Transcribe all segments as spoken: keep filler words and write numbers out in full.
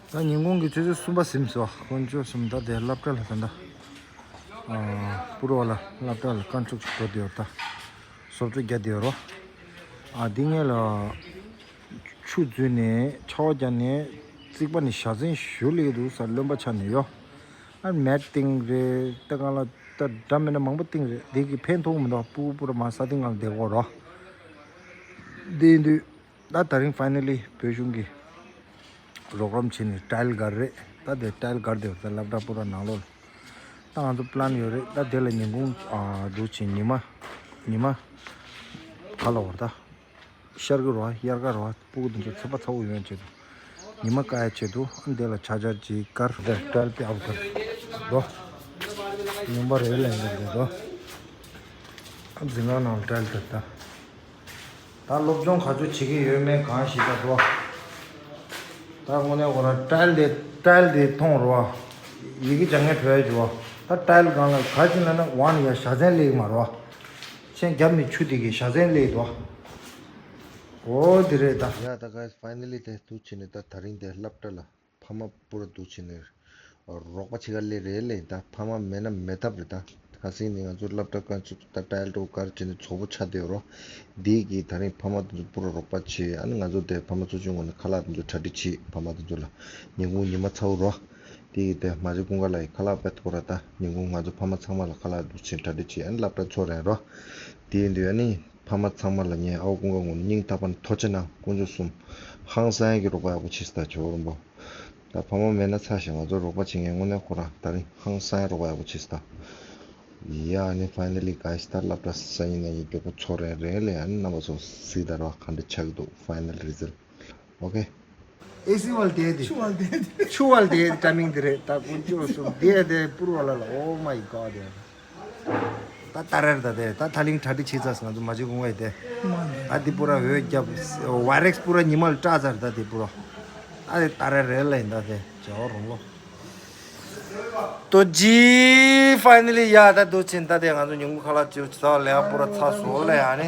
ད་ཉིན་གུང་གི་ཆུ་ཚོད་གསུམ་པ་ཟིན་སོང་། དཀོན་མཆོག་གསུམ། ད་དེ་སློབ་གྲྭ་ལ་ད་ལྟ་ཨ་པུར་བ་ལ་སློབ་གྲྭ་ལ་དཀོན་མཆོག་ཅིག་འགྲོ་བསྡད་ཡོད། ད་སློབ་གྲྭ་རྒྱག་བསྡད་ཡོད་རོ། ཨ་འདི་ངས་ལ་ཆུ་འཛུལ་ནས་ཆར་པ་བརྒྱབ་ནས་རྩིག་པ་ནས་བཞའ་ཚན་ཞུ་ལེགས་འདུག་ས་རློན་པ་ཆགས་ནས་ཡོད། ཨ་མེད་སྟེང་རེད། ད་གང་ལ་ད་འདྲ་མི་འདྲ་མང་པོ་སྟེང་རེད། དེ་གི་ཕན་ཐོགས་མི་འདུག་པུ་པུ་ར་མ་ས་སྟེང་གང་བསྡད་གོ་རོ། དེ་ཡིན་དུས། ད་ད་རིང་ཕའི་ནལ་ལི་བོད་གཞུང་གིས་རོགས་རམ་བྱས་ནས་ཊའིལ་སྒར་རེད། ད་དེ་ཊའིལ་སྒར་དེ་ད་སློབ་གྲྭ་པུ་ར་ནང་ལོགས་ལ། ད་ང་ཚོ་པི་ལན་ཡོད་རེད། ད་དེ་ལ་ཉིན་གུང་ཨ་འདུག་ཕྱིན་ཉི་མ་ཉི་མ་ག་ལ་བར་ད་ཤར་གི་རོ་དབྱར་ཁ་རོ་སྤུ་གུ་དེ་ཚོ་ཚད་པ་ཚ་བོ་ཡོང་ཆེད་དུ་ཉི་མ་བཀག་ཡ་ཆེད་དུ་ཨ་དེ་ལ་ཆ་ཆར་གྱིས་སྒར་དེ་ཊའིལ་པི་ཨབ་སྒར་རོ། ཉིན་པ་རེད་ལས་འདི་འདི་རོ། ཨ་འཛིན་ཁང་ནང་ཊའིལ་དེ་ད། ད་སློབ་སྦྱོང་ག་ཚོད་བྱེད་ཀྱི་ཡོད་མེད་གང་ཞིག་ད་འགྲོ། ད་དངོས་གནས་ཁོ་རང་ཊའིལ་དེ་ཊའིལ་དེ་མཐོང་རོ། ཡི་གེ་སྦྱང་མཁན་བོད་ཡིག་རོ། ད་ཊའིལ་སྒང་ལ་ག་ཅིག་ལ་ན་ཝན་ཡ་བཞའ་ཚན་སླེབས་མ་རོ། མཆན་རྒྱབ་ནས་ཆུ་དེ་གི་བཞའ་ཚན་སླེབས་འདུག་འོ་དེ་རེད་ད། ཡ་ད་ག་ཕའི་ནལ་ལི་དེ་འདུག་ཕྱིན་ནས་ད་ད་རིང་དེ་སློབ་གྲྭ་ལ། ཕ་མ་པུ་ར་འདུག་ཕྱིན་ནས་རོགས་པ་བྱེད་ག་སླེབས་རེད་ལས། ད་ཕ་མ་མེད་ན་མེད་ཐབས་རེད། ད་ཁ་སང་ནས་ང་ཚོ་སློབ་གྲྭ་དཀོན་མཆོག་ད་ཊའིལ་འགྲོ་གར་བྱས་ནས་ཚོགས་པ་ཆགས་བསྡད་ཡོད་རོ། འདི་གིས་ད་རིང་ཕ་མ་དེ་ཚོ་པུ་ར་རོགས་པ་བྱེད། ཨ་ནི་ང་ཚོ་དེ་ཕ་མ་ཚོ་ཆུང་ངུ་ནས་ཁ་ལག་དེ་ཚོ་གྲ་སྒྲིག་བྱེད། ཕ་མ་དེ་ཚོ་ལ་ཉིན་གུང་ཉི་མ་ཚ་བོ་རོ། དེ་གིས་དེ་མ་བྱན་ཀུན་དགའ་ལགས་ཀྱིས་ཁ་ལག་ཕེབས་ཐུབ་ར། ད་ཉིན་གུང་ང་ཚོ་ཕ་མ་ཚང་མ་ལ་ཁ་ལག་འདུག་ཕྱིན་གྲ་སྒྲིག་བྱེད། ཨ་ནི་སློབ་གྲྭ་ཚོགས་རན་རོ། དེ་ཡིན་དུས་ཨ་ནི། ཕ་མ་ཚང་མ་ལ་ངས་ཨའོ་ཀུན་དགའ་ངོས་ནས་སྙིང་ཐག་པ་ནས་ཐུགས་རྗེ་གནང་། དཀོན་མཆོག་གསུམ་ཧང་སང་གི་རོགས་པ་ཡག་པོ་བྱེད་སོང་། ད་ཇོ་བོ་རིན་པོ། ད་ཕ་མ་མེད་ན་ཚར་ཞིག་ང་ཚོ་རོགས་པ་བྱེད་མཁན་དངོས་གནས་ཁོ་རང་ད་རིང་ཧང་སང་རོགས་པ་ཡག་པོ་བྱེད་སོང་། ཡ་ཨ་ནི་ཕའི་ནལ་ལི་གྷའི་སི་ད་སློབ་གྲྭ་སང་ཉིན་གནངས་ཉིན་མགྱོགས་པོ་ཚོགས་རན་རན་ལས། ཨ་ནི་རྣམ་པ་ཚོ་གཟིགས་དང་རོགས། ག་འདྲ་ཆགས་ཀྱི་འདུག་ཕའི་ནལ་རི་ཛལ་ཨོ་ཁེ། ཨེ་སི་བལ་དེ་དེ། ཆུ་བལ་དེ་དེ། ཆུ་བལ་དེ་ཊའི་མིང་དེ་རེད། ད་དཀོན་མཆོག་གསུམ་དེ་དེ་པུར་བ་ལ་ལ། Oh my God. ད་ད་རེར་ད་དེ་ད་ད་ལིང་གྲ་སྒྲིག་བྱེད་ཚར་སོང་། ང་ཚོ་མ་བྱན་ཀུན་དགའ་ཡི་དེ། ད་དེ་པུ་ར་འོད་རྒྱབ། ཝའི་རེག་སི་པུ་ར་ཉི་མ་ལ་སྐྲག་ཚར། ད་དེ་པུ་ར་ད་དེ་ད་རེར་རེད་ལ་ཡིན། ད་དེ་ཇོ་རོང་ལོ། ཏོ་ཇི་ཕའི་ནལ་ལི་ཡ་ད་འདུག་ཕྱིན། ད་དེ་ང་ཚོ་ཉིན་གུང་ཁ་ལག་ཅིག་ཚ་ལེ་ཨ་པུ་ར་ཚ་སོ་ལེ་ཨ་ནི།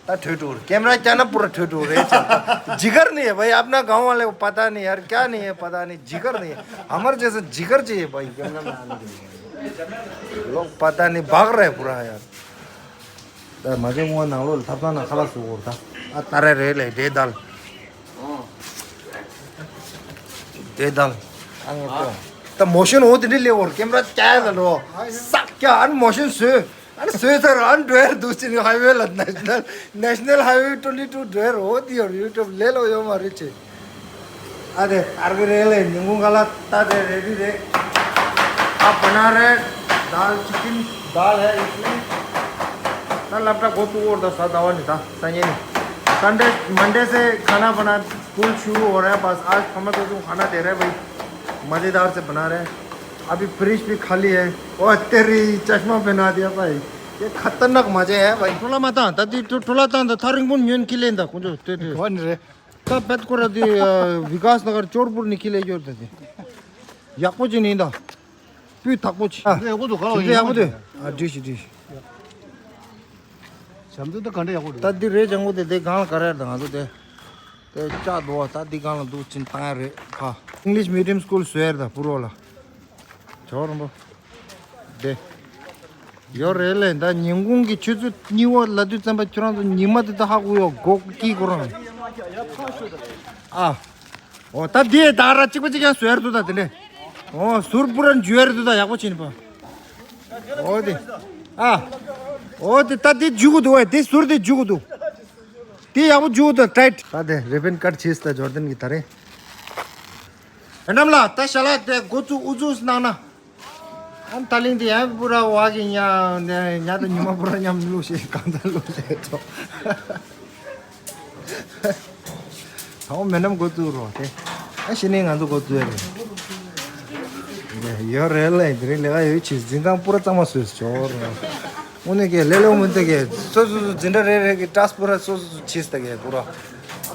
ད་ཐོས་འགྲོ་རེད། ཀེམ་ར་བཀྱག་ན་པུ་ར་ཐོས་འགྲོ་རེད་ཅེས། ཇི་གར་ནི་བའི་ཨབ་ན་གང་བ་ལེ་པ་ད་ནི་ཡར་ཀྱ་ནི་པ་ད་ནི་ཇི་གར་ནི་ཨ་མར་ཇེ་སན་ཇི་གར་ཅེས་བའི་ཀེམ་ར་ན་ནི་ལོག་པ་ད་ནི་བག་རེ་པུ་ར་ཡར། ད་མ་ཇོ་ངོ་ནང་ལོགས་ལ་ཐབ་ཚང་ན་ཁ་ལག་བཟོ་གོ་ད། ཨ་ད་རེ་རེ་ལེ་དེ་དལ། དེ་དལ། ཨ་ངེ་པོ། ད་མོ་ཤོན་འོ་དེ་འདྲི་ལེ་བོར་ཀེམ་ར་བཀྱག་ཡ་ད་ལོ། སག་བཀྱག་ཨ་ནི་མོ་ཤོན་བཟོས། ཨ་ནི་བཟོས་ཚར་ཨ་ནི་འགྲོ་ཡར་འདུག་ཕྱིན་ཧའི་ཝེ་ལ་ནེ་ཤ་ནལ་ནེ་ཤ་ནལ་ཧའི་ཝེ་ཊུ་ཝེན་ཊི་ཊུ་འགྲོ་ཡར་འོ་དེ་ཡོར་ཡུ་ཊུབ་ལེ་ལོ་ཡོད་མ་རེད་ཅེ། ཨ་དེ་ཨར་གི་རེ་ལེ་ཉིན་གུང་ག་ལ་ད་དེ་རེ་ཌི་རེད། ཨ་བ་ན་རེ། दाल चिकन दाल है इसमें। ད་སློབ་གྲྭ་འགོ་བཙུགས་འོར་ད་གཟའ་ཟླ་བ་ནི་ད་སང་ཉིན་ནི། Sunday Monday से खाना बना स्कूल शुरू हो रहा है। बस आज हम तो तुम खाना दे रहे हैं भाई। मज़ेदार से बना रहे हैं। अभी फ्रिज भी खाली है। ओ तेरी चश्मा पहना दिया भाई। ये खतरनाक मज़े है भाई। टोला माता दादी टोला तांदा थारिंग बुन न्यून किले दा कुंजो ते ते। कौन रे? ད་བེད་ཁོ་ར་དེ་ཨ་བི་ཀཱས་ནགར་ཅོར་པུར་ནི་ཁི་ལེ་ཡོར་ད་དེ། ཡག་པོ་ཅིག་ནི་ད། སྤུས་དག་པོ་ཅིག་ཨ། དེ་ཡག་པོ་འདུག་ག་ལ་དེ་ཡག་པོ་དེ། ཨ་འགྲིག་ཤི་འགྲིག་ཤི། བྱམས་བརྩེ་ད་ག་འདྲ་ཡག་པོ་འདུག་ད་འདི་རེད་ལྗང་གུ་དེ་དེ་གང་ལ་ག་རེ་ད་ང་ཚོ་དེ། དེ་ལྕགས་འདུག་བ། ད་འདི་གང་ལ་འདུག་ཅིན་བཏང་ཡ་རེད་ཕ། English medium school ཟེར་ད་པུ་རོ་ལ། ཇོ་རིན་པོ། དེ། ཡོད་རེད་ལེ། ད་ཉིན་གུང་གི་ཆུ་ཚོད་གཉིས་པ་ལ་དུས་ཙམ་པ་ཁྱོད་རང་ཚོ་ཉི་མ་དེ་ད་ཧ་གོ་ཡོད་གོ་ཀི་ཁོ་རང་། ཨ། འོ་ད་དེ་ད་ར་གཅིག་པ་གཅིག་ཀྱང་བཟོས་ར་འདུག་ད་དེ་ནས། འོ་ཟུར་པུ་ར་འཇུ་ཡ་ར་འདུག་ད་ཡག་པོ་བྱིན་པ། འོ་དེ། ཨ། འོ་དེ་ད་དེ་འཇུ་གི་འདུག་བས། དེ་ཟུར་དེ་འཇུ་གི་འདུག་དེ་ཡག་པོ་འཇུ་གི་འདུག་ཊའིཊ། ད་དེ་རི་བན་ཀཊ་བྱས་ད་ཇོར་ཌན་གྱི་ད་རེད། རེ་འགྲམ་ལ་ད་ཞལ་ལག་དེ་འགོ་བཙུགས་ཨུ་ཚུགས་གནང་ན། ཨ་ཏ་ལིང་དེ་ཡང་པུ་ར་བ་གི་ཉ་དེ་ཉ་དང་ཉི་མ་པུ་ར་མཉམ་བླུགས་ཤིག་གང་ཚ་བླུགས་ཤིག་ཐོག་ཨོ་མེ་ནམ་འགོ་བཙུགས་རོགས་དེ། ཨ་ཤི་ནས་ང་ཚོ་འགོ་བཙུགས་ཡ་རེད། ཡོད་རེད་ལ་དེ་རིང་ལས་ཀ་ཡོད་ཆེ་འཛིན་ཁང་པུ་ར་གཙང་མ་བཟོས་ཆོག་རེད། དངོས་གནས་ཀྱི་ལས་སླ་མོ་འདི་གས་སོ་སོ་སོ་འཛིན་གྲྭ་རེ་རེ་གི་ཏྲས་པུ་ར་སོ་སོ་སོ་བྱེད་ས་གས་པུ་ར།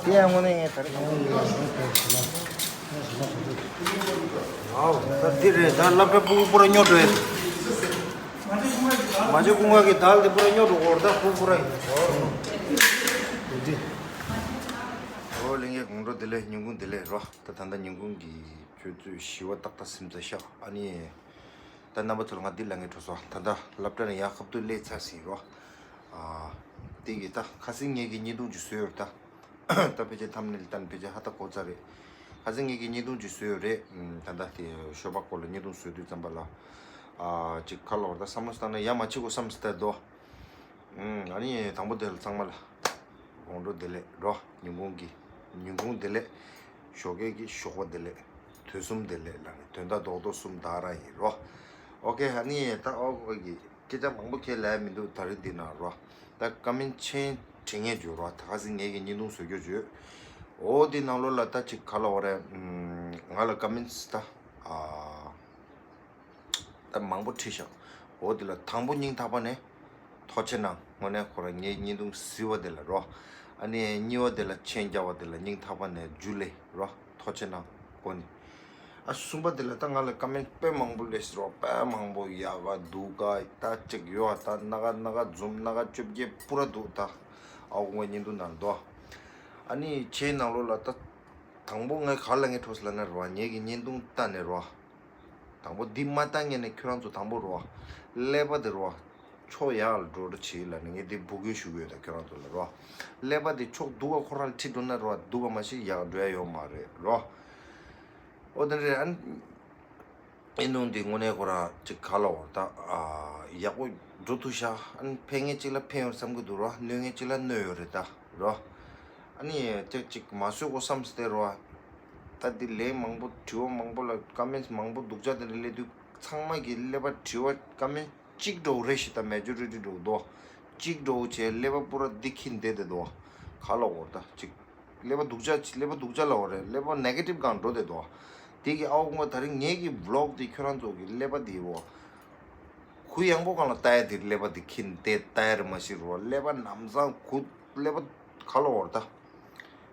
དེ་ཡང་དངོས་གནས་ངས་ག་རེ་གང་ཡིན། ཨའོ་ད་འདི་རེད། ད་སློབ་གྲྭ་ཕྲུ་གུ་པུ་ར་ཉོ་འགྲོ་ཡ། མ་ཅོ་ཀུན་དགའ་གི་དལ་དེ་པུ་ར་ཉོ་འགྲོ་གོ་ད་ཕྲུ་གུ་པུ་ར་ཡིན། འོ་ལྷན་རྒྱས་དགོང་དྲོ་བདེ་ལེགས། ཉིན་གུང་བདེ་ལེགས་རོ། ད་ད་ལྟ་ཉིན་གུང་གི་ ཁྱོད་ཚོས་ཞི་བ་ཏག་ཏག་སེམས་ཚ་ཤག་ཨ་ནི། ད་རྣམ་པ་ཚོ་ལ་ང་འདི་ལ་ངས་འཕྲོ་སོང་། ད་ལྟ་སློབ་གྲྭ་ནས་ཡར་ཁ་ཐུག་སླེབས་ཚར་ཟིན་རོ། ཨ། དེ་གི་ད་ཁ་སང་ངེད་ཀྱི་བརྙན་ཐུང་ཅིག་བཟོས་ཡོད་ད། ད་ཕལ་ཆེར་ཐམ་ནེལ་ལྟ་ན་ཕལ་ཆེར་ཧ་ད་གོ་ཚར་རེད། ཁ་སང་ངེད་ཀྱི་བརྙན་ཐུང་ཅིག་བཟོས་ཡོད་རེད། ད་ལྟ་དེ་ཞོགས་པ་སྐོར་ལ་བརྙན་ཐུང་བཟོས་དུས་ཙམ་པ་ལ། ཨ། ཅིག་ཁ་ལོ་བར་ད་བསམ་བློ་བཏང་ན་ཡ་མ་བྱེད་དགོས་བསམ་སྟེ་དོ། ཨུམ། ཨ་ནི་དང་པོ་དེ་ལ་ཚང་མ་ལ་དགོང་དྲོ་བདེ་ལེགས་རོ། ཉིན་གུང་གི་ཉིན་གུང་བདེ་ལེགས། ཞོགས་ཀས་ཀྱི་ཞོགས་པ་བདེ་ལེགས། དུས་གསུམ་བདེ་ལེགས་ལ་ནི་དོན་དག་རྡོག་རྡོག་གསུམ་དག་རང་ཡིན་རོ། ཨོ་ཁེ། ཨ་ནི་ད་ཨོ་ཁེ་གི་སྐད་ཆ་མང་པོ་ཁས་ལེན་མི་འདུག་ད་རེས་འདི་ན་རོ། ད་ཀ་མེན་ཆེན་བྲིས་ངེས་བརྗོད་རོ། ད་ག་ཟིག་ངེད་ཀྱི་བརྙན་ཐུང་བཟོ་རྒྱུ་བརྗོད། ཨོ་འདི་ནང་ལོགས་ལ་ད་ཅིག་ག་ལ་བ་རེད། ང་ལ་ཀ་མེན་ད། ཨ། ད་མང་པོ་བྲིས་ཤག་འོ་དེ་ལ་དང་པོ་སྙིང་ཐག་པ་ནས་ཐུགས་རྗེ་གནང་། དངོས་གནས་ཁོ་རང་ངའི་བརྙན་ཐུང་གཟིགས་པ་དེ་ལ་རོ། ཨ་ནི་གཉིས་པ་དེ་ལ་མཆན་རྒྱག་པ་དེ་ལ་སྙིང་ཐག་པ་ནས་འཇུ་ལེ་རོ། ཐུགས་རྗེ་གནང་། གོ་ནི། ཨ་གསུམ་པ་དེ་ལ་ད་ང་ལ་ཀ་མེན་དཔེ་མང་པོ་སླེབས་རོ། དཔེ་མང་པོ། ཡག་ག་སྡུག་ག་ད་ཅིག་ཡོད་ད། སྣ་ཁ་སྣ་ཁ་འཛུམ། སྣ་ཁ་བཅོ་བརྒྱད་པུ་ར་འདུག་ད་ཨའོ་ཁུང་པའི་བརྙན་ཐུང་ནང་འདུག་ཨ་ནི་མཆན་ནང་ལོགས་ལ་ད་དང་པོ་ངས་ག་ལ་ངས་འཕྲོ་སླ་ན་རོ། ངེད་ཀྱི་བརྙན་ཐུང་ལྟ་ནས་རོ། དང་པོ་འདི་མ་བཏང་ངེས་ནས་ཁྱོད་རང་ཚོ་དང་པོ་རོ། ཀླད་པ་དེ་རོ། ཕྱོགས་ཡག་ལ་འགྲོ་འགྲོ་བྱེད་ལ་ནི་ངས་འདི་འབོད་སྐུལ་ཞུ་གི་ཡོད་ད་ཁྱོད་རང་ཚོ་ལ་རོ། ཀླད་པ་དེ་ཕྱོགས་སྡུག་པ་ཁོ་རང་ལ་ཁྲིད་འགྲོ་ན་རོ། སྡུག་པ་མ་ཤེས་ཡག་འགྲོ་ཡ་ཡོད་མ་རེད་རོ། ཨོ་དེ་རེད། ཨན། ཨེ་ནུང་འདི་དངོས་གནས་ཁོ་རང་ཅིག་ག་ལ་འོར་ད། ཨ། ཡག་པོ་འགྲོ་ཐུབ་ཤག་ཨན། ཕན་ངེས་ཅིག་ལ་ཕན་ཡོད་བསམ་གི་འདུག་རོ། གནོད་ངེས་ཅིག་ལ་གནོད་ཡོད་རེད་ད་རོ། ཨ་ནི་ཅིག་ཅིག་མ་བཟོད་གོ་བསམ་སྟེ་རོ། ད་འདི་ལན་མང་པོ་དྲི་བ་མང་པོ་ལ་ཀ་མེན་མང་པོ་སྡུག་ཅག་དེ་འདྲ་སླེབས་དུས་ཚང་མ་གི་ཀླད་པ་དྲི་བ་ཀ་མེན་གཅིག་འགྲོ་རེད་ཤི་ད། མེ་ཇོ་རི་ཊི་འགྲོ་དོ། གཅིག་འགྲོ་བྱས་ཀླད་པ་པུ་ར་འདི་ཁྱི་འདེད་དེ་དོ། ག་ལ་འོར་ད་ཅིག་ཀླད་པ་སྡུག་ཅག་ཅིག་ཀླད་པ་སྡུག་ཅག་ལ་འོར་རེད། ཀླད་པ་ནེ་གེ་ཊིབ་གང་འགྲོ་དེ་དོ། དེ་གི་ཨའོ་ཁུང་པ་ད་རིང་ངེད་ཀྱི་བི་ལོག་དེ་ཁྱོད་རང་ཚོ་གི་ཀླད་པ་དེ་རོ། གུ་ཡངས་པོ་སྒང་ལ་ལྟ་ཡ་དེ་ཀླད་པ་དེ་ཁྱི་འདེད་ལྟ་ཡ་རེད་མ་གཞི་རོ། ཀླད་པ་ནམ་སང་གུ་ཀླད་པ་ག་ལ་འོར་ད།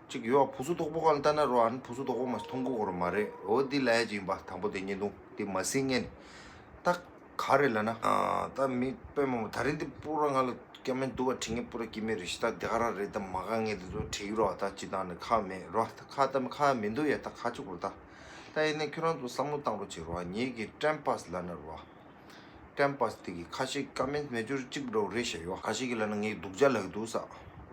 ཅིག་ཡོད། བུ་སུ་དོག་པོ་སྒང་ལ་ལྟ་ན་རོ། ཨ་ནི་བུ་སུ་དོག་པོ་མ་མཐོང་གི་གོ་རོ་མ་རེད། འོ་འདི་ལ་ཡ་ཅིག་ཡིན་པ། དང་པོ་དེ་བརྙན་ཐུང་དེ་མ་གཟིགས་ངེས་ནས་ད། ག་རེ་ལབ་ན། ཨ། ད་མི་དཔེ་མང་པོ་ད་རིང་འདི་པུ་ར་ང་ལ་ཀ་མེན་སྡུག་པ་བྲིས་མཁན་པུ་ར་སྐྱིད་མེད་རེད་ཤི་ད། འདི་ག་རང་རེད་ད། མ་དགའ་མཁན་དེ་ཚོ་བྲིས་རོགས་ད། སྤྱི་བཏང་ནས་ཁག་མེད་རོ། ད་ཁག་ད་ཁག་མི་འདུག་ཡ། ད་ཁག་ཆུ་བུར་ད། ད་ཡིན་ནའི་ཁྱོད་རང་ཚོ་བསམ་བློ་བཏང་རོགས་བྱེད་རོ། ངེད་ཀྱི་ཊེམ་པཱས་ལབ་ན་རོ། ཊེམ་པཱས་དེ་གི་ཁ་ཤས་ཀ་མེན་མེ་ཇོ་རི་ཊི་གཅིག་འདྲ་བོ་རེད་ཤག་ཡོ། ཁ་ཤས་ཀྱི་ལབ་ན་ངས་སྡུག་ཅག་ལབ་ཀྱི་འདུག་ས་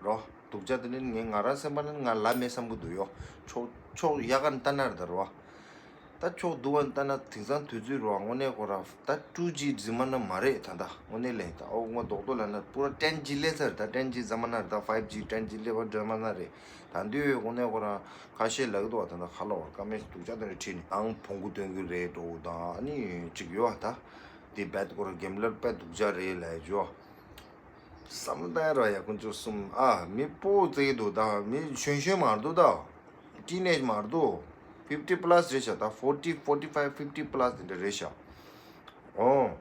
རོ། སྡུག་ཅག་དེ་ནི་ངས་ང་རང་སེམས་པ་ནི་ང་ལབ་མེད་བསམ་གྱི་འདུག་ཡོ། ཕྱོགས་ཕྱོགས་ཡག་ག་ནས་ལྟ་ན་རེད་ད་རོ། ད་ཕྱོགས་སྡུག་པ་ལྟ་ན་དེང་སང་དུས་ཚོད་རོ། དངོས་གནས་ཁོ་ར་ད་ཊུ་ཇི་རྫི་མ་ན་མ་རེད་ད། ད་དངོས་གནས་ལས་ད་ཨོ་ངོ་རྡོག་རྡོག་ལབ་ན་པུ་ར་ཊེན་ཇི་སླེབས་ཚར་རེད་ད། ཊེན་ཇི་རྫི་མ་ན་རེད་ད། ཕའིབ་ཇི་ཊེན་ཇི་སླེབས་པ་རྫི་མ་ན་རེད། ད་དུས་དངོས་གནས་ཁོ་ར་ཁ་ཤས་ལབ་ཀྱི་འདུག་བ། ད་ད་ཁ་ལོ་བར་ཀ་མེན་སྡུག་ཅག་དེ་འདྲ་བྲིས་ནས་ཨང་བོང་གུ་སྟོན་གྱི་རེད་འགྲོ་ད། ཨ་ནི་ཅིག་ཡོ་ད། དེ་བེད་ཁོ་ར་གེམ་ལར་དཔེ་སྡུག་ཅག་རེད་ལབ་ཡ་ཇོ། བསམ་བློ་བཏང་ཡ་ར་ཡ་ཁོང་ཚོ་གསུམ། ཨ་མི་སྤོ་བོ་བརྩི་གི་འདུག་ད། མི་གཞོན་གཞོན་མ་རེད་འདུག་ད། ཊིན་ཨེཇ་མ་རེད་འདུག་ཕིབ་ཊི་པ་ལ་སི་རེད་ཤག་ད། ཕོར་ཊི། ཕོར་ཊི་ཕའིབ། ཕིབ་ཊི་པ་ལ་སི་དེ་འདྲ་རེད་ཤག་ཨོ།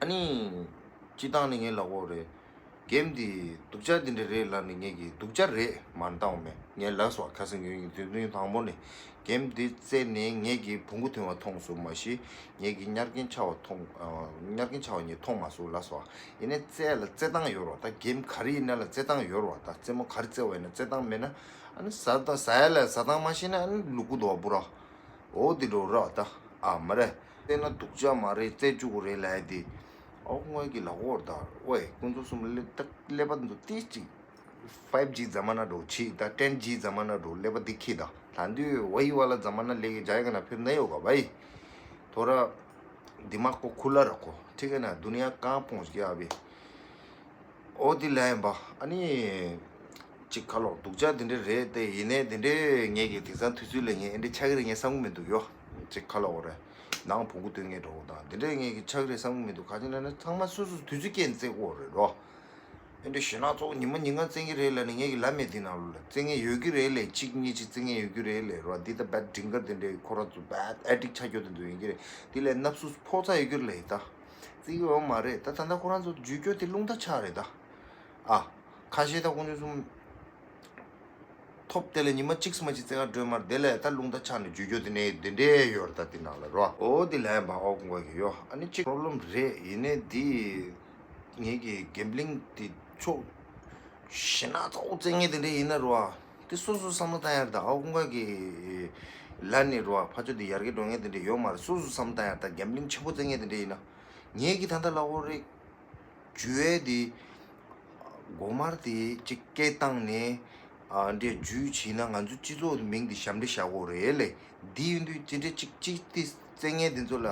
ཨ་ནི་སྤྱི་བཏང་ནས་ངས་ལབ་དགོས་རེད། གེམ་འདི་སྡུག་ཅག་འདི་འདྲ་རེད་ལབ་ནས་ངས་ཀྱིས་སྡུག་ཅག་རེད་མ་བཏང་བ་མེད། ངས་ལབ་སོང་། ཁ་སང་ཡོད་ཡིན་དུས་དུས་དང་པོ་ནས་གེམ་འདི་རྩེ་ནས་ངས་ཀྱིས་བོང་གུ་ཐོན་པ་མཐོང་སོང་མ་གཞི། ངས་ཀྱིས་ཉར་མཁན་ཆ་བ་མཐོང་། ཨ། ཉར་མཁན་ཆ་བ་ངས་མཐོང་མ་སོང་ལབ་སོང་། ཡིན་ནའི་རྩེ་ལ་རྩེ་སྟངས་ཡོད་རེད་བ། ད་གེམ་ག་རེ་ཡིན་ན་ལ་རྩེ་སྟངས་ཡོད་རེད་བ། ད་རྩེད་མོ་ག་རེ་རྩེ་བ་ཡིན་ན་རྩེ་སྟངས་མེད་ན། ཨ་ནི་ཟ་ད་ཟ་ཡ་ལ་ཟ་སྟངས་མ་ཤེས་ན་ཨ་ནི་ལུ་གུ་འདུག་བ་པུ་ར། འོ་འདི་འདྲ་རེད་བ་ད། ཨ་མ་རེད། རྩེ་ན་སྡུག་ཅག་མ་རེད། རྩེ་བཅུག་གི་རེད་ལབ་ཡ་དེ། ཨོ་ངོས་ཀྱི་ལ་འོར་ད། ཝེ་ཁོང་ཚོ་གསུམ་ལ་ད་ཀླད་པ་འདུག་ཏི་ཅིག་ཕའིབ་ཇི་རྫི་མ་ན་འགྲོ་ཆི་ད། ཊེན་ཇི་རྫི་མ་ན་འགྲོ་ཀླད་པ་འདི་ཁྱི་ད། ད་དུས་ཝེ་ཡི་བ་ལ་རྫི་མ་ན་ལེ་གི་ཇ་ཡ་ག་ན་ཕིར་ན་ཡོ་ག་བའི། ཐོ་ར་དི་མག་གོ་ཁུ་ལ་ར་གོ་ཐིག་ག་ན་དུ་ནི་ཡ་གང་ཕོང་ཞིག་ཡ་བའི། ཨོ་དི་ལ་ཡན་པ་ཨ་ནི། ཅིག་ཁ་ལོ་སྡུག་ཅག་འདི་འདྲ་རེད་དེ། ཡིན་ནའི་འདི་འདྲའི་ངས་ཀྱི་དེང་སང་དུས་ཚོད་ལ་ངས་འདི་འདྲ་ཆགས་ཀྱི་རེད་ངས་བསམ་གྱི་མི་འདུག་ཡོ། ཅིག་ཁ་ལོ་རེད། ནང་བོང་གུ་སྟོན་ངེས་འགྲོ་དང་འདི་འདྲའི་ངས་ཀྱི་ཆགས་ཀྱི་རེད་བསམ་གྱི་མི་འདུག་ག་ཅི་ན་ནི་ཚང་མ་སོ་སོ་དུས་ཚོད་སྐྱེལ་ནས་རྩེ་གོ་རེད་རོ། ཨེ་འདྲ་ཞེ་ན་ཚོགས་ཉི་མ་ཉིན་གང་རྩེ་གི་རེད་ལ་ནི་ངས་ཀྱི་ལབ་མེད་དེ་ནང་ལོ་ལ་རྩེ་ངེས་ཡོད་ཀྱི་རེད་ལས། གཅིག་གཉིས་ཅིག་རྩེ་ངེས་ཡོད་ཀྱི་རེད་ལས་རོ། འདི་ད་བད་ཌིང་གར་འདི་འདྲའི་ཁོ་རང་ཚོ་བད་ཨེ་ཌིག་ཆགས་རྒྱུ་དེ་ཚོ་ཡིན་གྱི་རེད། དེ་ལས་ནབ་སུ་ཕོག་ཚ་ཡོད་ཀྱི་རེད་ལས་ད། རྩེ་གི་ཡོད་མ་རེད་ད། ད་ལྟ་ཁོ་རང་ཚོ་འཇུས་སྐྱོ་དེ་རླུང་རྟ་ཆགས་རེད་ད། ཨ། ཁ་ཤས་ད་ཁོང་ཚོ་གསུམ། ཐོབ་དེ་ལ་ཉི་མ་གཅིག་སུ་མ་གཅིག་རྩེ་ག་སྒྲོལ་མར་དེ་ལས་ད་རླུང་རྟ་ཆགས་ནས་འཇུས་སྐྱོ་དེ་ནས་དེ་འདྲས་ཡོད་རེད་ད། དེ་ནང་ལ་རོ། ཨོ་དེ་ལ་ཡན་པ་ཨོ་ཁུང་ག་གི་ཡོ། ཨ་ནི་གཅིག་པོ་རོབ་ལེམ་རེད། ཡིན་ནའི་དེ་ངེད་ཀྱི་གེམ་བི་ལིང་དེ་ཕྱོགས་ཞེ་ན་ཚོགས་རྩེ་ངེས་དེ་འདྲས་ཡིན་ན་རོ། དེ་སོ་སོ་བསམ་བློ་བཏང་ཡ་རེད་ད། ཨོ་ཁུང་ག་གི་ ལ་ནི་རོ་ཕ་ཆོ་དེ་ཡར་རྒྱས་འགྲོ་མཁན་དེ་འདྲ་ཡོད་མ་རེད། སོ་སོ་བསམ་བཏང་ཡ་ད་གེམ་བླིང་ཆེན་པོ་རྩེ་མཁན་དེ་འདྲ་ཡིན་ན། ངེད་ཀྱི་ད་ལྟ་ལ་འོ་རེད། འཇུ་ཡས་དེ། སྒོ་དམར་དེ་གཅིག་སྐད་བཏང་ནས། ཨ་འདྲས་འཇུ་བྱས་ན་ང་ཚོ་སྤྱི་ཚོགས་མིང་དེ་ཞབས་འདྲེན་བཞག་གོ་རེད་ལས། འདི་ཡིན་དུས་ཅི་འདྲས་གཅིག་གཅིག་དེ་རྩེ་མཁན་དེ་ཚོ་ལ་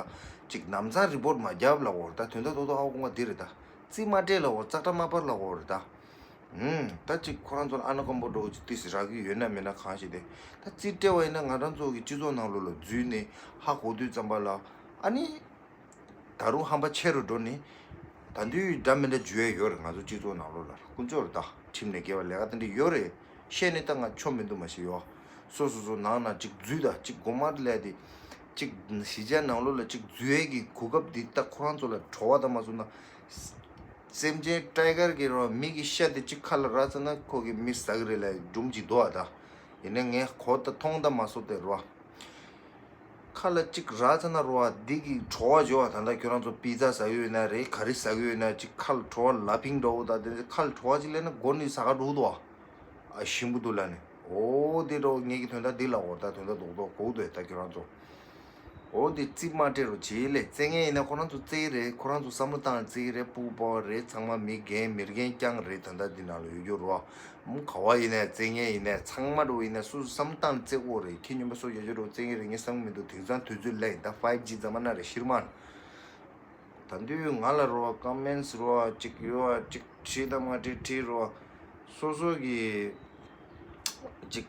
གཅིག་ལམ་སང་རི་པོར་མ་རྒྱབ་ལ་འོ་རེད། ད་དོན་དག་རྡོག་རྡོག་ཨ་ཁུ་ང་འདི་རེད་ད། རྩིས་མ་སྤྲད་ལ་འོ་ཙག་སྒྲ་མ་སྤར་ལ་འོ་རེད་ད། ཨུམ། ད་ཅིག་ཁོ་རང་ཚོ་ལ་ཨ་ན་ཀམ་པོ་འགྲོ་གི་ཅིག་ཏིས་རག་གི་ཡོད་ན་མེད་ན་གང་ཞིག་དེ། ད་རྩིས་སྤྲད་པ་ཡིན་ན་ང་རང་ཚོ་གི་སྤྱི་ཚོགས་ནང་ལོགས་ལ་འཛུལ་ནས་ཧ་གོ་དུས་ཙམ་པ་ལ། ཨ་ནི། ད་རུང་ཧམ་པ་ཆེ་རུ་འགྲོ་ནས། ད་དུང་འདྲ་མི་འདྲ་འཇུ་ཡས་ཡོད་རེད། ང་ཚོ་སྤྱི་ཚོགས་ནང་ལོགས་ལ་དཀོན་མཆོག་རེད་ད། ཁྲིམས་ནས་འགལ་བ་ལས་ཀ་དེ་འདྲ་ཡོད་རེད། བཤད་ནས་ད་ང་ཆོ་མི་འདུག་མ་ཤེས་ཡོ། སོ་སོ་སོ་ནང་ན་ཅིག་འཛུལ་ད་ཅིག་སྒོ་དམར་ལས་དེ། ཅིག་གཞིས་ཆགས་ནང་ལོགས་ལ་ཅིག་འཛུལ་ཡས་ཀྱི་གོ་སྐབས་འདི་ད་ཁོ་རང་ཚོ་ལ་བྲོ་བ་ད་མ་བཟུང་ན། སེམས་ཅན་ཊའི་གར་གྱི་རོ་མི་གི་ཤ་དེ་གཅིག་ཁ་ལ་རག་ཚར་ན་ཁོ་གི་མི་ཟ་གི་རེད་ལབ་སྒྲུང་ཅིག་འདུག་ཨ་ད། ཡིན་ནའི་ངས་གོ་ད་མཐོང་ད་མ་སོང་དེ་རོ། ཁ་ལ་གཅིག་རག་ཚར་ན་རོ་འདི་གི་བྲོ་བ་འཇོ་བ། ད་ལྟ་ཁྱོད་རང་ཚོ་པི་ཛ་ཟ་གི་ཡོད་ན་རེད། ག་རེ་ཟ་གི་ཡོད་ན་གཅིག་ཁ་ལ་བྲོ་བ་ལ་ཕིང་འགྲོ་འོ་ད། དེ་ཁ་ལ་བྲོ་བ་ཅིག་སླེབས་ན་མགོ་ནས་ཟ་ག་འགྲོ་འདུག་ཨ། ཨ་ཞིམ་པོ་འདུག་ལབ་ནས། འོ་དེ་རོ་ངེད་ཀྱི་དོན་དག་འདི་ལ་འོ་ད་དོན་དག་རྡོག་རྡོག་གོ་འདུག་ད་ཁྱོད་རང་ཚོ། འོ་འདི་རྩིས་མ་སྤྲད་རོགས་བྱེད་ལས། རྩེ་མཁན་ཡིན་ན་ཁོ་རང་ཚོ་རྩེ་གི་རེད། ཁོ་རང་ཚོ་བསམ་བློ་བཏང་རྩེ་གི་རེད། སྤུ་གུ་པ་རེད། ཚང་མ་མི་རྒན་མི་རྒན་རྐྱང་རེད། ད་ལྟ་འདི་ནང་ལ་ཡོད་རྒྱུ་རོ། མུ་ག་བ་ཡིན་ན་རྩེ་མཁན་ཡིན་ན་ཚང་མ་འགྲོ་ཡིན་ན་སོ་སོ་བསམ་བློ་བཏང་རྩེ་དགོས་རེད། ཁྱི་སྨྱོན་པ་སོ་ཡོད་རྒྱུ་རོ་རྩེ་མཁན་རེད། ངས་བསམ་གི་མི་འདུག་དེང་སང་དུས་ཚོད་ལས་ད་ཕའིབ་ཇི་རྫ་མ་ན་རེད་ཤིར་མ། ད་དུས་ང་ལ་རོ་ཀོ་མེན་སི་རོ་ཅིག་ཡོད་ཅིག་བྲིས་དང་མ་བྲིས་བྲིས་རོ། སོ་སོ་གི་ཅིག་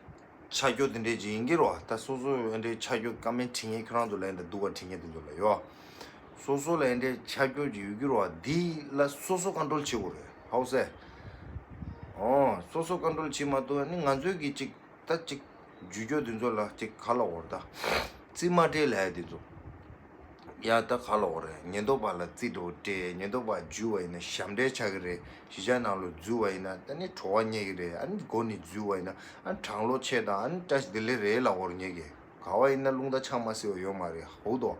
ཆ་རྒྱུ་དེ་འདྲས་ཅིག་ཡིན་གྱི་རོ། ད་སོ་སོ་ཨེ་འདྲས་ཆ་རྒྱུ་ཀོ་མེན་བྲིས་མཁན་ཁྱོད་རང་ཚོ་ལ་ཨེ་འདྲས་སྡུག་པ་བྲིས་མཁན་དེ་ཚོ་ལ་ཡོ། སོ་སོ་ལ་ཨེ་འདྲས་ཆ་རྒྱུ་ཅིག་ཡོད་ཀྱི་རོ། འདི་ལ་སོ་སོ་ཀོན་ཊོལ་བྱེད་དགོས་རེད། ཧའོ་སེ། ཨོ་སོ་སོ་ཀོན་ཊོལ་བྱེད་མ་ཐུབ་ནི་ང་ཚོའི་གི་ཅིག་ད་ཅིག་ཇུས་སྐྱོ་དེ་ཚོ་ལ་ཅིག་ག་ལ་འོར་ད། རྩིས་མ་སྤྲད་ལབ་ཡ་དེ་ཚོ། ཡ་ད་ག་ལ་འོར་རེད། ཉེན་རྟོག་པ་ལ་རྩིས་འགྲོ་སྤྲད། ཉེན་རྟོག་པ་འཇུས་པ་ཡིན་ན་ཞབས་འདྲེན་ཆགས་ཀྱི་རེད། གཞིས་ཆགས་ནང་ལ་འཛུལ་བ་ཡིན་ན་ད་ནི་བྲོ་བ་རྙེད་ཀྱི་རེད། ཨ་ནི་སྒོ་ནས་འཛུལ་བ་ཡིན་ན་ཨ་ནི་གྲང་ལོ་ཆེ་དང་ཨ་ནི་བཀྲ་ཤིས་བདེ་ལེགས་རེད་ལབ་འོར་ཉེ་གི། ག་བ་ཡིན་ན་རླུང་རྟ་ཆག་མ་སྲིད་པ་ཡོད་མ་རེད། ཧོ་དོ།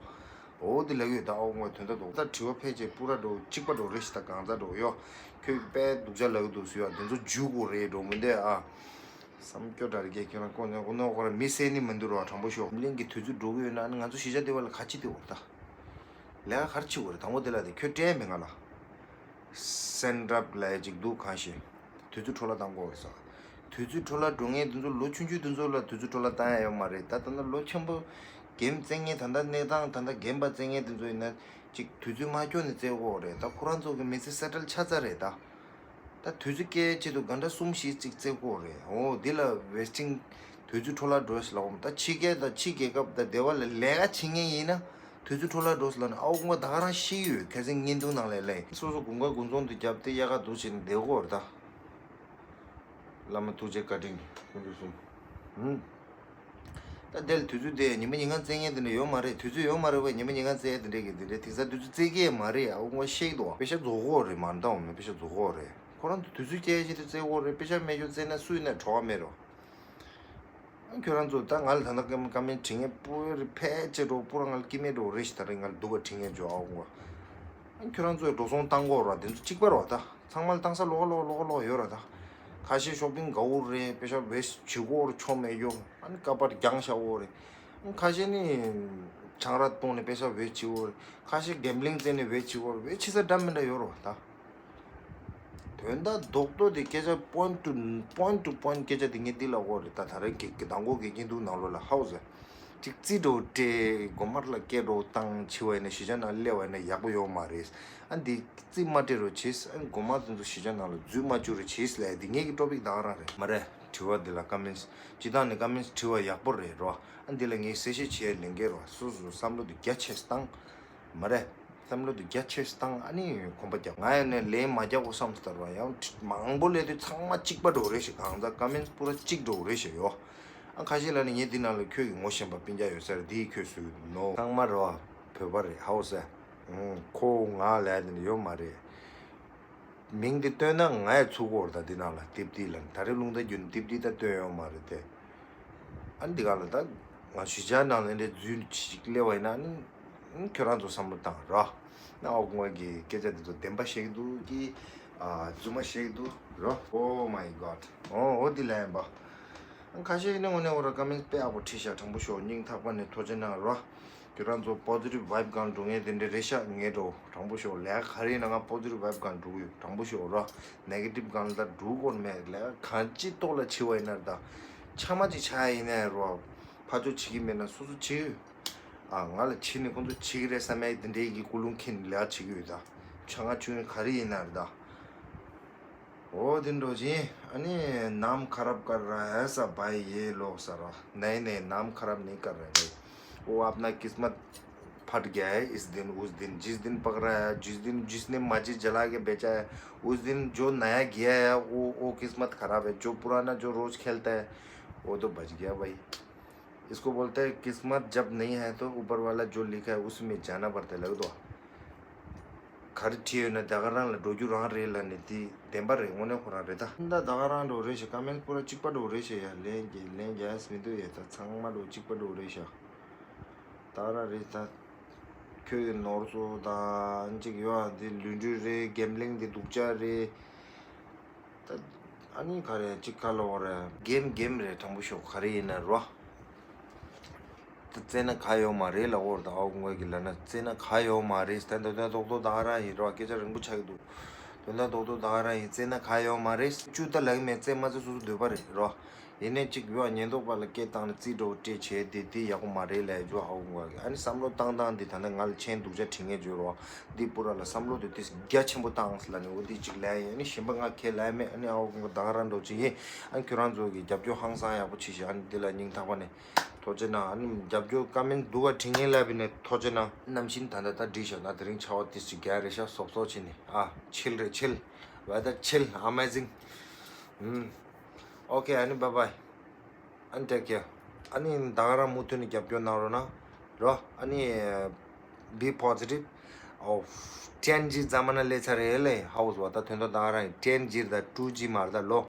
འོ་དེ་ལབ་ཡོད་ད། ཨོ་ངོ་དོན་དག་དོ་ད་དྲི་བ་ཕལ་ཆེར་སྤུ་ར་འགྲོ་གཅིག་པ་འགྲོ་རེད་ཤི་ད་གང་ཟག་འགྲོ་ཡོ། ཁྱོད་ཀྱི་དཔེ་སྡུག་ཅག་ལབ་གི་འདུག་ཟེར་ཡོ། དེ་ཚོ་འཇུས་དགོས་རེད་འགྲོ་མི་འདུག་ཨ། བསམ་སྐྱོ་དྲ་རྒྱ་ཁྱོད་རང་ཀོ་ནོ་ཀོ་ནོ་ཁོ་ར་མི་སེ་ནི་མི་འདུག་རོ་དྲང་པོ་ཤོག་གླིང་གི་དུས་ཚོད་འགྲོ་གི་ཡོད་ན་ང་ཚོ་གཞིས་ཆགས་དེ་བ་ལ་ག་ཅི་དེ་འོ་ད། ལས་ཀ་ག་རེ་བྱེད་དགོས་རེད། དང་པོ་དེ་ལ་དེ་ཁྱོད་སྤྲད་མི་ང་ལ། སེན་རབ་ལས་ཅིག་འདུག་གང་ཞིག་དུས་ཚོད་འཕྲོ་བརླག་བཏང་དགོས་རེད་ཟེར། དུས་ཚོད་འཕྲོ་བརླག་འགྲོ་མཁན་དེ་ཚོ་ལོ་ཆུང་ཆུང་དེ་ཚོ་ལ་དུས་ཚོད་འཕྲོ་བརླག་བཏང་ཡ་ཡོད་མ་རེད། ད་ད་ལྟ་ལོ་ཆེན་པོ་གེམ་རྩེ་མཁན་ད་ལྟ་གནས་སྟངས་ད་ལྟ་རྒན་པ་རྩེ་མཁན་དེ་ཚོ་ཡིན་ན་ཅིག་དུས་ཚོད་མ་འཁྱོལ་ནས་རྩེ་དགོས་རེད། ད་ཁོ་རང་ཚོ་གི་མི་ཚེ་སེ་ཊལ་ཆགས་ཚར་རེད་ད། ད་དུས་ཚོད་སྐྱེལ་ཆེད་དུ་ག་འདྲ་གསུམ་བཞི་ཅིག་རྩེ་དགོས་རེད། འོ་འདི་ལ་ཝེ་སི་ཊིང་དུས་ཚོད་འཕྲོ་བརླག་འགྲོ་ཞིག་ལ་འོང་། ད་ཕྱི་རྒྱལ་དང་ཕྱི་རྒྱལ་ཁབ་དང་སྡེ་བ་ལ་ལས་ཀ་བྱེད་མཁན་ཡིན་ན་དུས་ཚོད་འཕྲོ་བརླག་འགྲོ་ཞིག་ལ་ནི་ཨའོ་ངོ་ད་ག་རང་ཤི་ཡོད་ཁ་སང་བརྙན་ཐུང་ནང་ལས་ལས་སོ་སོ་དགུན་ཁ་དགུན་ཚོང་དུ་བརྒྱབ་སྟེ་གཡག་ག་འདུག་བྱས་ནས་བསྡད་དགོས་རེད་ད། བླ་མ་ཐུགས་རྗེ་བཀའ་དྲིན་དཀོན་མཆོག་གསུམ། ཧུམ། ད་དེ་ལ་དུས་ཚོད་དེ་ཉི་མ་ཉིན་གང་རྩེ་མཁན་དེ་འདྲ་ཡོད་མ་རེད། དུས་ཚོད་ཡོད་མ་རེད་བས་ཉི་མ་ཉིན་གང་རྩེ་ཡ་དེ་འདྲ་གི་དེ་འདྲ་དེང་སང་དུས་ཚོད་རྩེ་གི་ཡ་མ་རེད། ཨ་ངོ་ཤེས་ཀྱི་འདུག་བ། པེ་ཤ་རྫོགས་གོ་རེད། མ་འདང་བ་མེད། པེ་ཤ་རྫོགས་གོ་རེད། ཁོ་རང་ཚོ་དུས་ཚོད་སྐྱེལ་ཆེད་དུ་རྩེ་གོ་རེད། པེ་ཤ་མེད་རྒྱུ་རྩེ་ན་སུས་ན་བྲོ་བ་མེད་རོ། ཁྱོད་རང་ཚོ་ད་ང་ལ་ད་ལྟ་ཀམ་ཀམ་མེན་བྲིས་མཁན་སྤུ་རེ་ཕལ་ཆེར་འགྲོ་སྤུ་ར་ང་ལ་སྐྱིད་མེད་འགྲོ་རེ་ཞིག་ད་རེས་ང་ལ་སྡུག་པ་བྲིས་མཁན་འཇོག་ཨ་ཁོང་བ། ཁྱོད་རང་ཚོས་འགྲོ་སོང་བཏང་གོ་ར་དེ་ཚོ་གཅིག་པ་རོ་ད། ཚང་མ་ལ་བཏང་ས་ལོག་ལོག་ལོག་ལོག་ཡོད་ར་ད། ཁ་ཤས་ཤོ་པིང་དགའ་བོ་རེད། པེ་ཤ་ཝེ་སི་བྱེད་གོ་ར་ཆོ་མེད་ཡོ། ཨ་ནི་ཀ་པར་རྒྱང་ཤ་བོ་རེད། ཁ་ཤས་ནི་ཆང་རག་བཏུང་ནས་པེ་ཤ་ཝེ་སི་བྱེད་གོ་རེད། ཁ་ཤས་གེམ་བླིང་རྩེ་ནས་ཝེ་སི་བྱེད་གོ་ར་ཝེ་སི་བྱེད་ས་འདྲ་མི་འདྲ་ཡོད་ར་ད། དོན་དག་རྡོག་རྡོག་དེ་སྐད་ཆ་པོ་ཡིན་ཊུ་པོ་ཡིན་ཊུ་པོ་ཡིན་ཊི་སྐད་ཆ་དེ་ངས་འདི་ལ་འོ་རེད་ད། ད་རེས་ཀྱི་ཀྱི་དང་པོ་གི་བརྙན་ཐུང་ནང་ལོགས་ལ་ཧའོ་ཟེར། ཅིག་རྩིས་འགྲོ་སྤྲད་སྒོ་དམར་ལ་སྐད་འགྲོ་བཏང་བྱེད་པ་ཡིན་ན་གཞིས་ཆགས་ནང་སླེབས་པ་ཡིན་ན་ཡག་པོ་ཡོད་མ་རེད། ཨ་འདི་རྩིས་མ་སྤྲད་རོགས་བྱེད། ཨ་སྒོ་དམར་དེ་ཚོ་གཞིས་ཆགས་ནང་ལ་འཛུལ་མ་བཅུག་རོགས་བྱེད་ལབ་འདི་ངེད་ཀྱི་ཊོ་པིག་ད་ག་རང་རེད་མ་རེད། དྲི་བ་འདི་ལ་ཀ་མེན་སི་སྤྱི་བཏང་ནས་ཀ་མེན་སི་དྲི་བ་ཡག་པོ་རེད་རོ། ཨ་འདི་ལ་ངས་གསལ་བཤད་བྱེད་ལས་འགན་རོ། སོ་སོ་བསམ་བློ་འདི་རྒྱ་ཆེ་བཏང་མ་རེད། བསམ་བློ་འདི་རྒྱ་ཆེ་བཏང་ཨ་ནི་གོམ་པ་རྒྱབ། ང་ཡང་ནས་ལན་མ་རྒྱག་གོ་བསམ་སྟེ་ད་རུང་ཡང་མང་པོ་ལས་དུས་ཚང་མ་གཅིག་པ་འགྲོ་རེ་ཞིག་གང་ཟག་ཀ་མེན་སི་པུ་ར་གཅིག་འགྲོ་རེ་ཞིག་ཡོ། ཨ་ཁ་ཤས་ལ་ནི་ངས་འདི་ནང་ལ་ཁྱོད་ཀྱི་ངོ་ཤེས་པ་སྤུན་ཀྱག་ཡོད་ས་རེད། འདིའི་ཁྱོད་སུ་ནོ་ཚང་མ་རོ་བོད་པ་རེད་ཧའོ་ཟེར། ཁོ་ང་ལས་དེ་ནི་ཡོད་མ་རེད། མིང་དེ་བཏོན་ན་ང་ཡ་ཚུགས་གོ་ར་ད་འདི་ནང་ལ་ཏིབ་ཏི་ལ་ད་རེས་རླུང་རྟ་རྒྱུན་ཏིབ་ཏི་ད་བཏོན་ཡོད་མ་རེད་དེ། ཨ་འདི་ག་ལ་ད་ང་གཞིས་ཆགས་ནང་ལ་འདྲ་འཛུལ་ཅིག་སླེབས་པ་ཡིན་ན་ཨ་ནི་ཁྱོད་རང་ཚོ་བསམ་བློ་བཏང་ར། ན་ཨོ་ང་གི་སྐད་ཆ་འདི་ཚོ་བདེན་པ་བཤད་ཀྱི་འདུག་གི། ཨ་རྫུན་མ་བཤད་ཀྱི་འདུག་ར། Oh my God. ཨོ་ཨོ་འདི་ལ་ཡིན་པ། ཁ་ཤས་ནི་དངོས་གནས་འོ་ར་ཀ་མེན་དཔེ་ཡག་པོ་བྲིས་ཤག་དྲང་པོ་ཤོག་སྙིང་ཐག་པ་ནས་ཐུགས་རྗེ་གནང་རོ། ཁྱོད་རང་ཚོ་པོ་ཟི་ཊིབ་ཝའིབ་སྒང་འགྲོ་མཁན་དེ་འདྲ་རེད་ཤག་ངས་འགྲོ་དྲང་པོ་ཤོག་ལས་ཀ་ག་རེ་ཡིན་ན་ང་པོ་ཟི་ཊིབ་ཝའིབ་སྒང་འགྲོ་གི་ཡོད་དྲང་པོ་ཤོག་རོ། ནེ་གེ་ཊིབ་སྒང་ལ་ད་འགྲོ་དགོས་མེད། ལས་ཀ་གང་ཅི་ཐོག་ལ་བྱེད་པ་ཡིན་ན་རེད་ད། ཆ་མ་ཅིག་ཆ་ཡ་ཡིན་ན་རོ། ཕར་ཕྱོགས་བྱེད་ཀྱི་མེད་ན་སོ་སོ་བྱེད་ཡོད། ཨ་ང་ལ་བྱེད་ནས་ཁོང་ཚོ་བྱེད་ཀྱི་རེད་བསམ་ཡ་དེ་འདྲའི་གི་ཀུན་སློང་འཁྱེར་ནས་ལས་ཀ་བྱེད་ཀྱི་ཡོད་ད། ཆ་ང་ཆུང་ག་རེ་ཡིན་ན་རེད་ད། वो दिन रोजी अने नाम खराब कर रहा है सब भाई, ये लोग सारा। नहीं नहीं, नाम खराब नहीं कर रहे भाई। वो अपना किस्मत फट गया है इस दिन उस दिन, जिस दिन पकड़ा है, जिस दिन जिसने माचिस जला के बेचा है, उस दिन जो नया गया है वो वो किस्मत खराब है। जो पुराना जो रोज खेलता है वो तो बच गया भाई। इसको बोलते हैं किस्मत जब नहीं है तो ऊपर वाला जो लिखा है उसमें जाना पड़ता है। लगदो ག་རེ་བྲིས་ཡོད་ན་ད་ག་རང་ལ་འགྲོ་རྒྱུ་རང་རེད་ལབ་ནས་དེ་བདེན་པ་རེད། དངོས་གནས་ཁོ་རང་རེད་ད། ད་ད་ག་རང་འགྲོ་རེད་ཤག་ཀ་མེན་པུ་ར་གཅིག་པ་འགྲོ་རེད་ཤག་ཡ་ལན་རྒྱག་ལན་རྒྱག་ཡས་མི་འདུག་ཡ། ད་ཚང་མ་འགྲོ་གཅིག་པ་འགྲོ་རེད་ཤག་ད་ག་རང་རེད་ད། ཁྱོད་ཀྱི་ནོར་སོ་དང་གཅིག་ཡོད་ཨ། འདི་ལུས་འབྲེལ་རེད། གེམ་ལིང་འདི་སྡུག་ཅག་རེད། ད་ཨ་ནི་ག་རེ་གཅིག་ག་ལ་འོ་རེད། གེམ་གེམ་རེད། དྲང་པོ་ཤོག་ག་རེ་ཡིན་ན་རོ། ད་རྩེ་ན་ག་ཡོད་མ་རེད་ལ་འོར་ད་ཨའོ་ཀུན་དགའ་གི་ལབ་ན་རྩེ་ན་ག་ཡོད་མ་རེད། ད་ད་ད་རྡོག་རྡོག་ད་ག་རང་ཡིན་རོ། སྐད་ཆ་རིང་པོ་ཆགས་ཀྱི་འདུག་དོན་དག་རྡོག་རྡོག་ད་ག་རང་ཡིན། རྩེ་ན་ག་ཡོད་མ་རེད། བཅུ་ད་ལག་མེད་རྩེ་མ་རྩེ་སོ་སོ་འདོད་པ་རེད་རོ། ཡིན་ནའི་གཅིག་ཡོད་ཉེན་རྟོག་པ་ལ་སྐད་བཏང་ནས་རྩིས་འགྲོ་སྤྲད་བྱས་དེ་དེ་ཡག་པོ་མ་རེད་ལབ་ཡ་ཇོ་ཨའོ་ཀུན་དགའ་གི། ཨ་ནི་བསམ་བློ་བཏང་སྟངས་འདི་ད་ལྟ་ང་ལ་མཆན་སྡུག་ཅག་བྲིས་མཁན་ཇོ་རོ། འདི་པུ་ར་ལ་བསམ་བློ་དེ་དེ་རྒྱ་ཆེན་པོ་བཏང་ཟེར་ལབ་ནས་འོ་དེ་གཅིག་ལབ་ཡིན། ཨ་ནི་གཞན་པ་ང་ཁས་ལབ་མེད། ཨ་ནི་ཨའོ་ཀུན་དགའ་ད་ག་རང་འགྲོ་ཅིག་ཡིན། ཨ་ནི་ཁྱོད་རང་ཚོ་གི་རྒྱབ་སྐྱོར་ཧང་སང་ཡག་པོ་བྱེད་ཤིག་ཨ་ནི་འདི་ལ་སྙིང་ཐག་པ་ནས་ཐུགས་རྗེ་གནང་། ཨ་ནི་རྒྱབ་སྐྱོར་ཀ་མེན་སྡུག་ག་བྲིས་མཁན་ལ་བི་ནས་ཐུགས་རྗེ་གནང་། ནམ་ཞིན་ད་ལྟ་ད་བྲིས་ཤག་ན་དེ་རིང་ཆར་པ་ཏིས་ཅིག་རྒྱག་རེད་ཤག་སོབ་སོབ་བྱས་ནས། ཨ་ཆིལ་རེད་ཆིལ། ཝེ་དར་ཆིལ། ཨ་མེ་ཛིང་། ཨུམ། ཨོ་ཁེ། ཨ་ནི་བཱའི་བཱའི། ཨ་ནི་ཊེག་ཀེར། ཨ་ནི་ད་ག་རང་མུ་མཐུད་ནས་རྒྱབ་སྐྱོར་གནང་རོགས་གནང་རོ། ཨ་ནི་བི་པོ་ཟི་ཊིབ། ཨོ། ཊེན་ཇི་ཛ་མ་ན་ལེ་ཚ་རེད་ལེ། ཧའོ་སི་བ་ད་དོན་དག་ད་ག་རང་ཡིན། ཊེན་ཇི་རེད་ད། ཊུ་ཇི་མ་རེད་ད་ལོ།